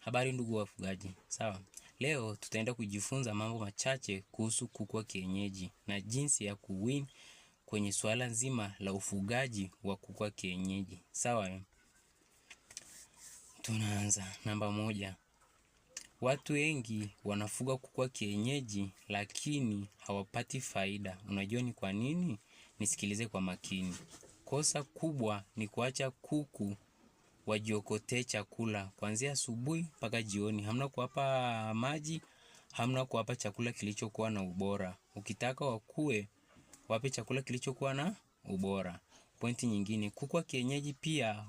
Habari ndugu wafugaji, sawa. Leo tutaenda kujifunza mambo machache kuhusu kuku wa kienyeji na jinsi ya kuwin kwenye suala nzima la ufugaji wa kuku wa kienyeji. Sawa, tunaanza namba moja. Watu wengi wanafuga kuku wa kienyeji lakini hawapati faida. Unajua ni kwa nini? Nisikilize kwa makini. Kosa kubwa ni kuacha kuku wajiokotee chakula kuanzia asubuhi mpaka jioni. Hamna kuwapa maji, hamna kuwapa chakula kilichokuwa na ubora. Ukitaka wakue, wape chakula kilichokuwa na ubora. Pointi nyingine, kuku wa kienyeji pia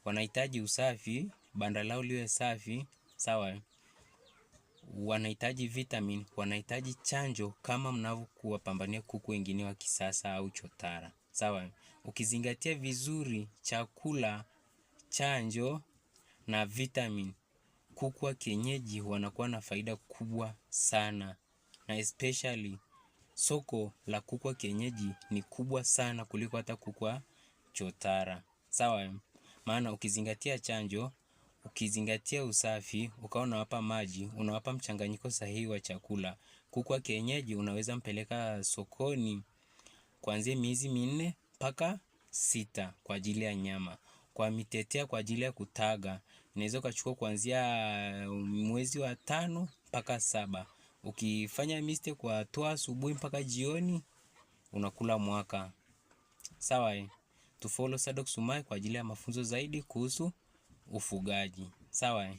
wanahitaji usafi, banda lao liwe safi, sawa. Wanahitaji vitamin, wanahitaji chanjo kama mnavyokuwapambania kuku wengine wa kisasa au chotara. Sawa. Ukizingatia vizuri chakula, chanjo na vitamin, kuku wa kienyeji wanakuwa na faida kubwa sana, na especially soko la kuku wa kienyeji ni kubwa sana kuliko hata kuku wa chotara. Sawa. Maana ukizingatia chanjo, ukizingatia usafi, ukawa unawapa maji, unawapa mchanganyiko sahihi wa chakula, kuku wa kienyeji unaweza mpeleka sokoni kuanzia miezi 4 mpaka 6 kwa ajili ya nyama. Kwa mitetea kwa ajili ya kutaga, inaweza ukachukua kuanzia mwezi wa 5 mpaka 7. Ukifanya mistake kwa toa asubuhi mpaka jioni, unakula mwaka. Sawa eh? Tufollow Sadok Sumai kwa ajili ya mafunzo zaidi kuhusu ufugaji. Sawa eh?